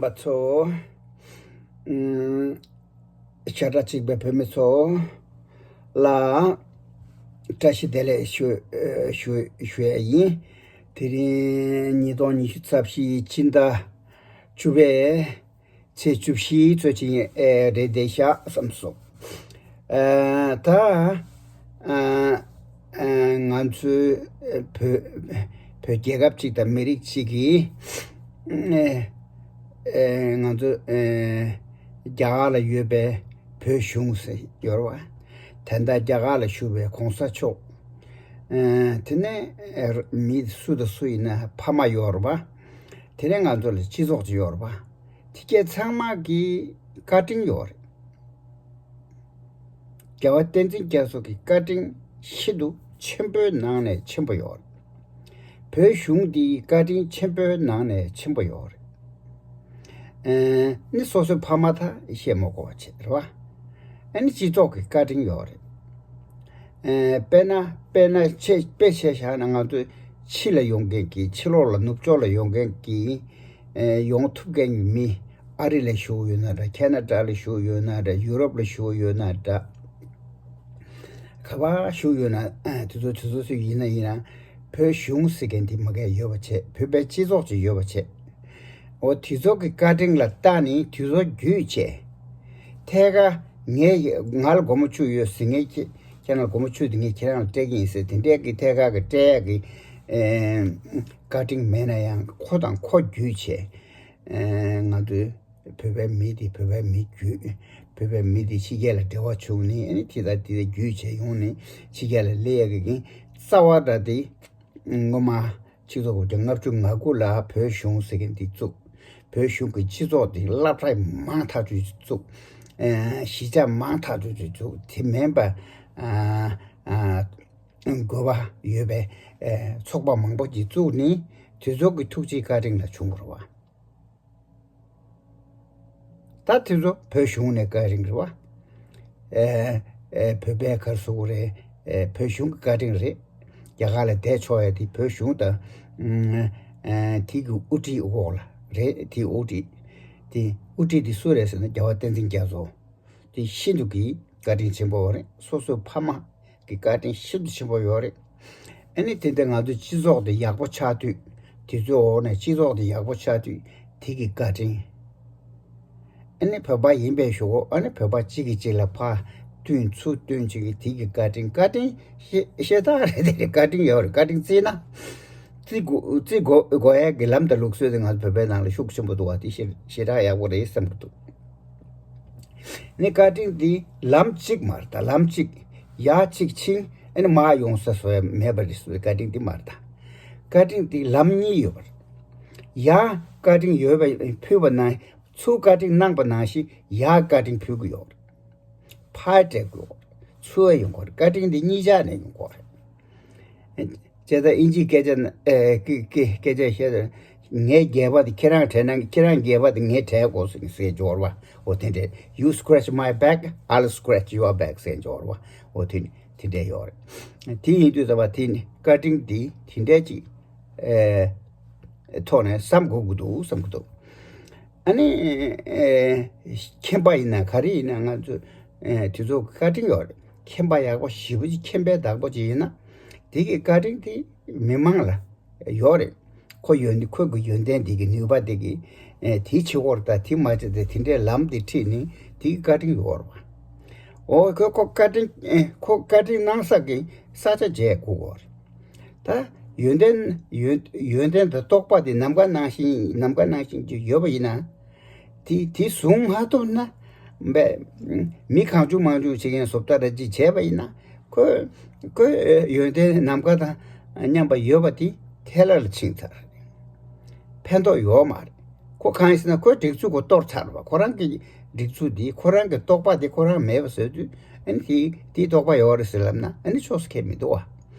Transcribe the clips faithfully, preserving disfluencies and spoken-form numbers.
པ་ཚོ། ཨུམ། ཤ་ཁྲག་གཅིག་པའི་བོད་མི་ཚོ་ལ་བཀྲ་ཤིས་བདེ་ལེགས་ཞུ་ཞུ་ཞུ་ཡ་ཡིན། དེ་རིང་ཉིས་སྟོང་ཉི་ཤུ་རྩ་བཞི་ཕྱི་ཟླ་བཅུ་པའི་ཚེས་བཅུ་བཞི་ཚོད་ཅིག་ཨེ་རེད་བསྡད་ཤག་བསམ་སོང་། ཨ་ད་ཨ་ཨ་ང་ཚོའི་བོད་བོད་རྒྱལ་ཁབ་ཅིག་དང་མི་རིགས་ཅིག་གིས་ཨེ་ཨེ་ང་ཚོ་ཨེ་རྒྱ་གར་ལ་ཡོད་པའི་བོད་གཞུང་ཟེར་ཡོད་རེད་བ། ད་ལྟ་རྒྱ་གར་ལ་བཞུགས་པའི་གོང་ས་མཆོག་ཨེ་དེ་ནས་ཨེ་མི་སུ་དང་སུ་ཡིན་ན་ཕ་མ་ཡོད་རེད་བ། དེ་ནས་ང་ཚོ་ལ་སྤྱི་ཚོགས་ཅིག་ཡོད་རེད་བ། དེ་གས་ཚང་མ་གི་བཀའ་དྲིན་ཡོད་རེད། རྒྱལ་བ་བསྟན་འཛིན་རྒྱ་མཚོ་གི་བཀའ་དྲིན་ཤིན་ཏུ་ཆེན་པོའི་ནང་ནས་ཆེན་པོ་ཡོད་རེད། བོད་གཞུང་འདིའི་བཀའ་དྲིན་ཆེན་པོའི་ནང་ནས་ཆེན་པོ་ཡོད་རེད། ཨེ་ནི་སོ་སོའི་ཕ་མ་ད་བཤད་མ་དགོས་པ་བྱས་རེད་བ། ཨ་ནི་སྤྱི་ཚོགས་ཀྱི་བཀའ་དྲིན་ཡོད་རེད། ཨེ་དཔེར་ན་དཔེར་ན་ཆེ་དཔེ་ཆ་བཞག་ན་ང་ཚོ་ཕྱི་ལ་ཡོང་མཁན་གྱི་ཕྱི་ལོགས་ལ་ནུབ་ཕྱོགས་ལ་ཡོང་མཁན་གྱི་ཨེ་ཡོང་ཐུབ་མཁན་གྱི་མི་ཨ་རི་ལ་བཞུགས་ཡོད་ན་འདྲ། ཁེ་ན་ཌ་ལ་བཞུགས་ཡོད་ན་འདྲ། ཡུ་རོབ་ལ་བཞུགས་ཡོད་ན་འདྲ། ག་པར་བཞུགས་ཡོད་ན་ཨ་དེ་ཚོ་དེ་ཚོ་སུ་ཡིན་ན་ཡིན་ན་བོད་གཞུང་ཟེར་མཁན་དེ་མ་གས་ཡོད་པ་བྱས། བོད་པའི་སྤྱི་ཚོགས་ཅིག་ཡོད་པ་བྱས། འོ་དེ་ཚོ་གི་བཀའ་དྲིན་ལ་བལྟས་ནས་དེ་ཚོ་བརྒྱུད་བྱས། ཐད་ཀར་ངས་ང་ལ་སྒོར་མོ་བཅུ་ཡོད་ཟེར། ངས་ཁྱེད་ཁྱེད་རང་ལ་སྒོར་མོ་བཅུ་དེ་ངས་ཁྱེད་རང་ལ་སྤྲད་ཀྱི་ཡིན་ཟེར། དེ་འདྲས་ཀྱི་ཐད་ཀར་གྱི་སྤྲད་ཡག་གི་ཨེ་བཀའ་དྲིན་མེད་ན་ཡང་ཁོ་དང་ཁོ་བརྒྱུད་བྱས། ཨེ་ང་ཚོའི་བོད་པའི་མི་དེ་བོད་པའི་མི་བརྒྱུད། བོད་པའི་མི་དེ་ཕྱི་རྒྱལ་ལ་འབྲེལ་བ་བྱུང་ནས། ཨ་ནི་དེ་དང་དེ་དང་བརྒྱུད་བྱས་ཡོང་ནས་ཕྱི་རྒྱལ་ལ་སླེབས་ཡག་གི་རྩ་བ་འདྲ་དེ། སྔོན་མ་ཆིག་སྟོང་དགུ་བརྒྱ་ལྔ་བཅུ་ང་དགུ་ལ་བོད་གཞུང་ཟེར་མཁན་འདི་བཙུགས། བོད་གཞུང་གི་སྤྱི་ཚོགས་འདི་སློབ་གྲྭ་མང་ཐག་ཆོད་ཅིག་བཙུགས། ཨེ་གཞིས་ཆགས་མང་ཐག་ཆོད་ཅིག་བཙུགས། དེ་མིན་པ་ཨ་ཨ་དགོས་པ་ཡོད་པའི་ཨེ་ཚོགས་པ་མང་པོ་ཅིག་བཙུགས་ནས་དེ་ཚོ་གི་ཐུགས་རྗེ་བཀའ་དྲིན་ལ་བྱུང་བ་རེད་བ། ད་དེ་ཚོ་བོད་གཞུང་ནས་བཀའ་དྲིན་རེད་བ། ཨེ་ཨེ་བོད་པའི་ག་རེ་ཟེར་དགོས་རེད། ཨེ་བོད་གཞུང་གི་བཀའ་དྲིན་རེད། རྒྱ་གར་ལ་བསྡད་ཆོག་ཡ་དེ་བོད་གཞུང་དང་ཨེ་དེ་གི་དབུ་ཁྲིད་འོག་ལ་རེད། དེ་དབུ་ཁྲིད་དེ་དབུ་ཁྲིད་དེ་སུ་རེད་ཟེར་ན་རྒྱལ་བ་བསྟན་འཛིན་རྒྱ་མཚོ། དེ་ཤིན་ཏུ་གི་བཀའ་དྲིན་ཆེན་པོ་རེད། སོ་སོའི་ཕ་མ་གི་བཀའ་དྲིན་ཤིན་ཏུ་ཆེན་པོ་ཡོད་རེད། ཨ་ནི་དེ་འདྲ་ང་ཚོའི་སྤྱི་ཚོགས་དེ་ཡག་པོ་ཆགས་དུས། དེ་ཚོའི་འོག་ནས་སྤྱི་ཚོགས་དེ་ཡག་པོ་ཆགས་དུས་དེ་གི་བཀའ་དྲིན། ཨ་ནི་བོད་པ་ཡིན་པའི་གཞུག་གུ་ཨ་ནི་བོད་པ་གཅིག་གིས་གཅིག་ལ་ཕར་བསྟུན་ཚུར་བསྟུན་བྱེད་ཀྱི་དེ་གི་བཀའ་དྲིན། བཀའ་དྲིན་ཤེས་ཤེས་སྟངས་རེད། དེ་རེད། བཀའ་དྲིན་ཡོད་རེད། བཀའ་དྲིན་བརྩིས་ན། བརྩི་དགོས་བརྩི་དགོས་དགོས་ཡ་གི་ལམ་དང་ལུགས་སྲོལ་དེ་ང་ཚོ་བོད་པའི་ནང་ལ་ཤུགས་ཆེན་པོ་འདུག་བ། དེ་ཞེ་ཞེ་དྲག་ཡག་པོ་རེད་བསམ་གྱི་འདུག་ནི་བཀའ་དྲིན་འདི་ལམ་གཅིག་མ་རེད་ད། ལམ་གཅིག་ཡར་གཅིག་ཕྱིན་ཨ་ནི་མར་ཡོང་ས་བཟོ་ཡ་མེད་པ་རེད། བཀའ་དྲིན་འདི་མ་རེད་ད། བཀའ་དྲིན་འདི་ལམ་གཉིས་ཡོད་པ་རེད། ཡར་བཀའ་དྲིན་ཡོད་པ་ཕུལ་བ་ན་ཚུར་བཀའ་དྲིན་གནང་པ་ནང་བཞིན་ཡར་བཀའ་དྲིན་ཕུལ་གྱི་ཡོད་རེད། ཕར་སྤྲད་དགོས། ཚུར་ཡོང་དགོས་རེད། བཀའ་དྲིན་འདི་གཉིས་ཆ་ནས་ཡོང་དགོས་རེད། བྱས་ཙང་དབྱིན་ཇིའི་སྐད་ཆ་ན་ཨེ་སྐད་སྐད་སྐད་ཆ་བཤད་ན། ངའི་སྒལ་པ་དེ་ཁྱེད་རང་དྲན་ན་ཁྱེད་རང་སྒལ་པ་དེ་ངས་དྲན་དགོས་ཟེར་ཟེར་འབྱོར་བ། འོ་དེ་འདྲས། You scratch my back, I'll scratch your back ཟེར་འབྱོར་བ། འོ་དེ་དེ་འདྲས་ཡོད་རེད། དེ་ཡིན་དུས་ཙམ་པ་དེ་ནི་བཀའ་དྲིན་འདི་དེ་འདྲས་ཅིག་ཨེ་ཐོག་ནས་བསམ་དགོས་ཀྱི་འདུག་བསམ་གྱི་འདུག་ཨ་ནི་ཨེ་མཁྱེན་པ་ཡིན་ན་ག་རེ་ཡིན་ན་ང་ཚོ་ཨེ་དེ་ཚོ་བཀའ་དྲིན་ཡོད་རེད། མཁྱེན་པ་ཡག་པོ་ཞེ་པོ་ཅིག་མཁྱེན་པའི་བདག་པོ་ཅིག་ཡིན་ན་དེ་གི་བཀའ་དྲིན་དེ་མི་མང་ལ་ཡོད་རེད། ཁོ་ཡོན་ཁོ་གི་ཡོན་ཏན་དེ་གི་ནུས་པ་དེ་གི་ཨེ་དེ་ཕྱི་བོར་ད་དེ་མ་བྱས་ཏེ་དེ་འདྲའི་ལམ་དེ་ཁྲིད་ནས་དེ་གི་བཀའ་དྲིན་ཡོད་རེད་བ། འོ་ཁོ་ཁོ་བཀའ་དྲིན་ཨེ་ཁོ་བཀའ་དྲིན་གནང་ས་གི་ས་ཆ་བརྗེ་དགོས་གོ་རེད། ད་ཡོན་ཏན་ཡོན་ཡོན་ཏན་དང་རྟོགས་པ་དེ་ནམ་མཁའ་ནང་བཞིན་ནམ་མཁའ་ནང་བཞིན་གྱི་ཡོད་པ་ཡིན་ན། དེ་དེ་བཟུང་མ་ཐུབ་ན། བས་མི་གང་བྱུང་མང་བྱུང་བྱེད་མཁན་བཟོ་ལྟ་ར་ཅིག་བྱས་པ་ཡིན་ན། ཁོས་ཁོས་ཡོན་ཏན་ནམ་མཁའ་དང་མཉམ་པ་ཡོད་པ་དེ་ཐལ་བ་ལ་ཕྱིན་ཚར། ཕན་ཐོགས་ཡོད་མ་རེད། ཁོ་གང་ཡིན་ཟེར་ན་ཁོའི་སྒྲིག་འཛུགས་ཀྱི་གཏོར་ཚར་བ། ཁོ་རང་གི་སྒྲིག་འཛུགས་འདི་ཁོ་རང་གི་རྟོགས་པ་འདི་ཁོ་རང་མེད་པ་བཟོས་དུས་ཨ་ནི་དེ་དེའི་རྟོགས་པ་ཡོད་རེད་ཟེར་ལབ་ན་ཨ་ནི་ཕྱོགས་སུ་ཁེལ་མི་འདུག་བ།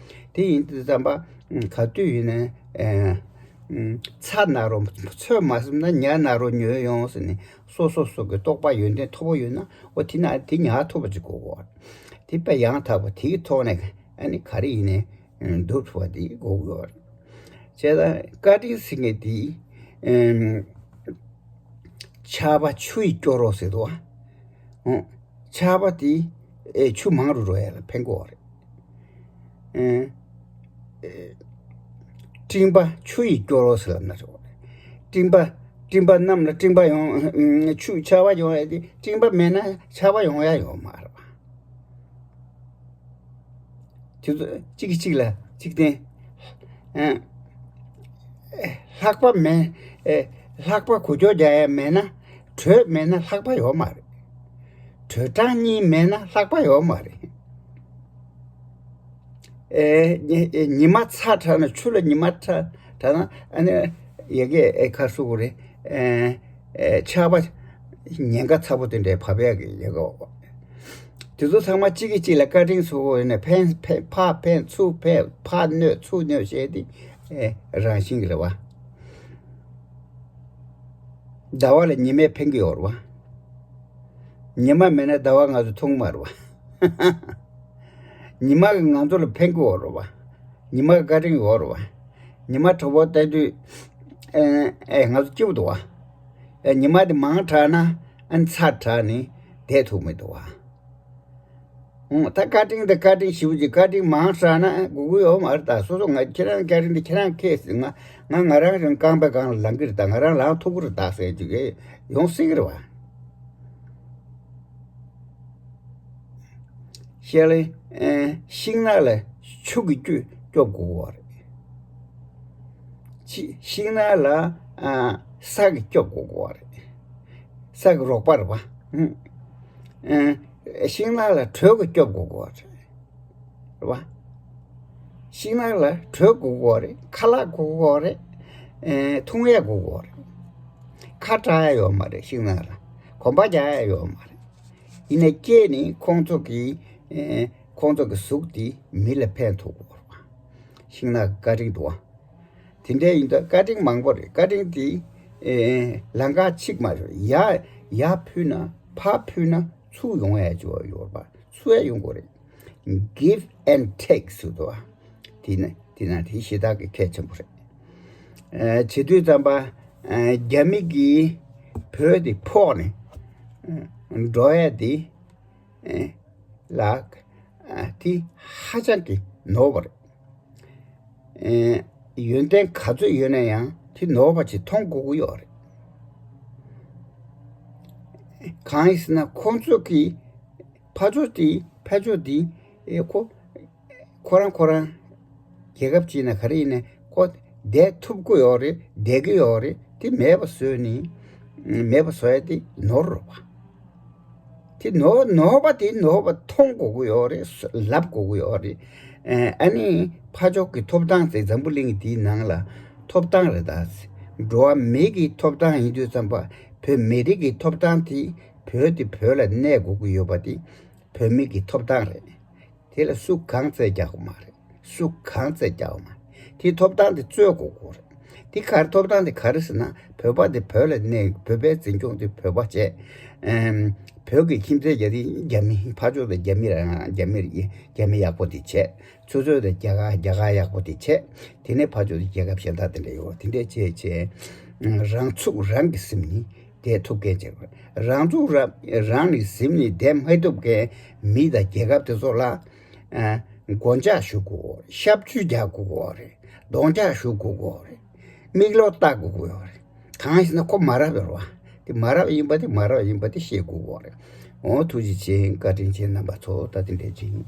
དེ་ཡིན་དུས་ཙམ་པ་ག་དུས་ཡིན་ནའི་ཨེ་ཚྭ་ན་རོ་ཚོད་མ་ཟིན་ན་ཉ་ན་རོ་ཉོས་ཡོང་ཟེར་ནས་སོ་སོ་སོ་གི་རྟོགས་པ་ཡོན་ཏན་མཐོ་པོ་ཡོད་ན་འོ་དེ་ན་དེ་ཉར་ཐུབ་པ་ཅིག་དགོས་གོ། དེ་དཔེ་ཡང་དག་པ་དེའི་ཐོག་ནས་ཨ་ནི་ག་རེ་ཡིན་ནའི་འདུག་ཐུབ་པ་དེ་དགོས་ཀྱི་ཡོད་རེད། བྱས་ཙང་བཀའ་དྲིན་ཟེར་མཁན་དེ་ཨེམ་ ཆར་པ་ཆུ་ཡིས་སྐྱོར་རོགས་ཟེར་འདུག་བ། ཨོ། ཆར་པ་དེ་ཨེ་ཆུ་མང་རུ་འགྲོ་ཡ་ལ་ཕན་གྱི་ཡོད་རེད། ཨེ། ཨེ། སྤྲིན་པ་ཆུ་ཡིས་སྐྱོར་རོགས་ཟེར་ལབ་ན་རེད་བ། སྤྲིན་པ་སྤྲིན་པ་གནམ་ལ་སྤྲིན་པ་ཡོང་། ཆུ་ཆར་པ་ཡོང་ཡ་དེ་སྤྲིན་པ་མེད་ན་ཆར་པ་ཡོང་ཡ་ཡོད་མ་རེད་བ། དེ་ཚོ་གཅིག་གིས་གཅིག་ལ་གཅིག་བརྟེན། ཨ། ལྷགས་པ་མེད། ཨེ། ལྷགས་པ་གོ་ཆོད་རྒྱག་ཡ་མེད་ན། དྲོད་མེད་ན་ལྷགས་པ་ཡོད་མ་རེད། དྲོད་གྲང་གཉིས་མེད་ན་ལྷགས་པ་ཡོད་མ་རེད། ཨེ། ཉི་ཨེ་ཉི་མ་ཚ་དྲགས་ན། ཆུ་ལ་ཉི་མ་ཚ་དྲགས་ན། ཨ་ནི་ཡ་གི་ཨེ་ཁ་སུ་གོ་རེད། ཨེ། ཨེ་ཆར་པ་ཉེན་ཁ་ཚ་པོ་དེ་འདྲའི་བབས་ཡག་གི་ཡ་གི་འོ། དེ་ཚོ་ཚང་མ་གཅིག་གིས་གཅིག་ལ་བཀའ་དྲིན་གཟོ་དགོས་ཡོད་ནས། ཕན་ཕན་ཕར་ཕན་ཚུར་ཕན། ཕར་གནོད་ཚུར་གནོད་བྱས་ཏེ། ཨེ། རང་བཞིན་གྱི་རེད་བ། ཟླ་བ་ལ་ཉི་མས་ཕན་གྱི་ཡོད་རེད་བ། ཉི་མ་མེད་ན་ཟླ་བ་ང་ཚོ་མཐོང་མ་རེད་བ། ཉི་མ་གིས་ང་ཚོ་ལ་ཕན་གྱི་ཡོད་རེད་བ། ཉི་མ་གི་བཀའ་དྲིན་ཡོད་རེད་བ། ཉི་མ་དྲོ་པོ་བལྟ་དུས། ཨེ་ཨེ་ང་ཚོ་སྐྱིད་པོ་འདུག་བ། ཨེ་ཉི་མ་དེ་མང་དྲགས་ན། ཨ་ནི་ཚ་དྲགས་ནས་བསྡད་ཐུབ་མི་འདུག་བ། ཨོ། ད་བཀའ་དྲིན་དེ་བཀའ་དྲིན་ཞེ་པོ་ཅིག་བཀའ་དྲིན་མང་དྲགས་ན་དགོས་ཀྱི་ཡོད་མ་རེད། ད་སོ་སོ་ང་ཁྱེད་རང་བཀའ་དྲིན་དེ་ཁྱེད་རང་ཁྱེར་ཟེར། ང་ང་ང་རང་རང་རྐང་པའི་སྒང་ལ་ལངས་ཀྱི་རེད། ད་ང་རང་ལངས་ཐུབ་ཀྱི་རེད་ད་ཟེར་ཅིག་ཡོང་སྲིད་ཀྱི་རེད་བ། ཤེལ། ཨེ། ཤིང་ནགས་ལ་ཆུ་གིས་སྐྱོབ་སྐྱོབ་དགོས་ཀྱི་ཡོད་རེད། ཤི་ཤིང་ནགས་ལ། ཨ། ས་གིས་སྐྱོབ་དགོས་ཀྱི་ཡོད་རེད། ས་གི་རོགས་པ་རེད་བ། ཨ། ཤིང་ནགས་ལ་དྲོད་ཀྱིས་སྐྱོབ་དགོས་ཀྱི་ཡོད་རེད། རེད་བ། ཤིང་ནགས་ལ་དྲོད་དགོས་ཀྱི་ཡོད་རེད། ཁ་ལག་དགོས་ཀྱི་ཡོད་རེད། ཨེ། འཐུང་ཡས་དགོས་ཀྱི་ཡོད་རེད། ཁ་གྲག་ཡ་ཡོད་མ་རེད། ཤིང་ནགས་ལ་གོམ་པ་རྒྱག་ཡ་ཡོད་མ་རེད། ཡིན་ནའི་སྐྱེས་ནས་ཁོང་ཚོ་གི། ཨེ། ཁོང་ཚོ་གི་གཟུགས་དེ་མི་ལ་ཕན་ཐོགས་ཀྱི་ཡོད་རེད་བ། ཤིང་ནགས་ཀྱི་བཀའ་དྲིན་འདུག་བ། དེ་འདྲ་ཡིན་ད་བཀའ་དྲིན་མང་པོ་རེད། བཀའ་དྲིན་དེ། ཨེ། ལམ་ཁ་གཅིག་མ་རེད། ཡར་ཡར་ཕུལ་ན་ཕར་ཕུལ་ན་ཚུར་ཡོང་ཡ་ཅིག་ཡོད་པ། ཚུར་ཡ་ཡོང་དགོས་རེད། Give and take ཟེར་འདུག་བ། དེ་ནི་དེ་ན་དེ་ཞེ་དྲག་གི་གལ་ཆེན་པོ་རེད། ཨེ། བྱེད་དུས་ཙམ་པ། ཨེ། རྒྱ་མི་གིས་བོད་དེ་ཕོག་ནས། ཨེ། འགྲོ་ཡ་དེ། ཨེ། ལ། ཨ། དེ་ཧ་ཅང་གི་ནོར་བ་རེད། ཨེ། ཡོན་ཏན་ག་ཚོད་ཡོད་ན་ཡང་དེ་ནོར་བ་ཅིག་མཐོང་དགོས་ཀྱི་ཡོད་རེད། གང་ཡིན་ཟེར་ན་ཁོང་ཚོ་གི་ཕར་ཕྱོགས་དེ། ཕར་ཕྱོགས་དེ། ཨེ། ཁོ་ཁོ་རང་ཁོ་རང་རྒྱལ་ཁབ་ཅིག་ན་ག་རེ་ཡིན་ནའི་ཁོ་བསྡད་ཐུབ་ཀྱི་ཡོད་རེད། བསྡད་ཀྱི་ཡོད་རེད། དེ་མེད་པ་བཟོས་ནས། མེད་པ་བཟོ་ཡ་དེ་ནོར་རེད་བ། དེ་ནོར་ནོར་བ་དེ་ནོར་བ་མཐོང་དགོས་ཀྱི་ཡོད་རེད། ལབ་དགོས་ཀྱི་ཡོད་རེད། ཨ་ནི་ཕར་ཕྱོགས་ཀྱི་ཐོབ་ཐང་དེ། འཛམ་བུ་གླིང་འདིའི་ནང་ལ་ཐོབ་ཐང་རེད་ད། འགྲོ་བ་མི་གི་ཐོབ་ཐང་ཡིན་དུས་ཙམ་པ། བོད་མི་རིགས་ཀྱི་ཐོབ་ཐང་དེ། བོད་དེ་བོད་ལ་གནས་དགོས་ཀྱི་ཡོད་པ་དེ་བོད་མི་གི་ཐོབ་ཐང་རེད། དེ་ལ་སུ་གང་རྩོད་རྒྱག་གི་མ་རེད། སུ་གང་རྩོད་རྒྱག་གི་མ་རེད། དེ་ཐོབ་ཐང་དེ་རྩོད་དགོས་ཀྱི་རེད། དེ་ག་རེ། ཐོབ་ཐང་དེ་ག་རེ་ཟེར་ན། བོད་པ་དེ་བོད་ལ་གནས། བོད་པའི་འཛིན་སྐྱོང་དེ་བོད་པ་བྱས། ཨེམ། བོད་ཀྱི་ཁྱིམ་མཚེས་རྒྱ་རིགས་རྒྱ་མི། ཕར་ཕྱོགས་དེ་རྒྱ་མི་རང་། རྒྱ་མི་རྒྱ་མི་ཡག་པོ་དེ་བྱས། ཚུར་ཕྱོགས་དེ་རྒྱ་གར། རྒྱ་གར་ཡག་པོ་དེ་བྱས། དེ་ནས་ཕར་ཕྱོགས་དེ་རྒྱལ་ཁབ་གཞན་དག་དེ་འདྲ་ཡོད། དེ་འདྲ་བྱས་བྱས། རང་ཚུགས་རང་གིས་ཟིན་ནས་བསྡད་ཐུབ་མཁན་བྱེད་དགོས། རང་ཚུགས་རང་རང་ནས་ཟིན་ནས་བསྡད་མ་ཐུབ་མཁན་མི་དང་རྒྱལ་ཁབ་དེ་ཚོ་ལ། ཨ། མགོ་འཇགས་ཞུ་དགོས་རེད། ཤབ་ཆུ་རྒྱག་དགོས་རེད། རྡོག་རྒྱག་ཞུ་དགོས་རེད། མིག་ལོག་ལྟ་དགོས་རེད། གང་ཡིན་ཟེར་ན་ཁོ་མ་རབས་ཡོད་རེད་བ། དེ་མ་རབས་ཡིན་པ་དེ། མ་རབས་ཡིན་པ་དེ་ཤེས་དགོས་རེད། འོ། ཐུགས་རྗེ་ཆེ། བཀའ་དྲིན་ཆེ། རྣམ་པ་ཚོ། ད་དེ་འདྲ་ཅིག་ཡིན།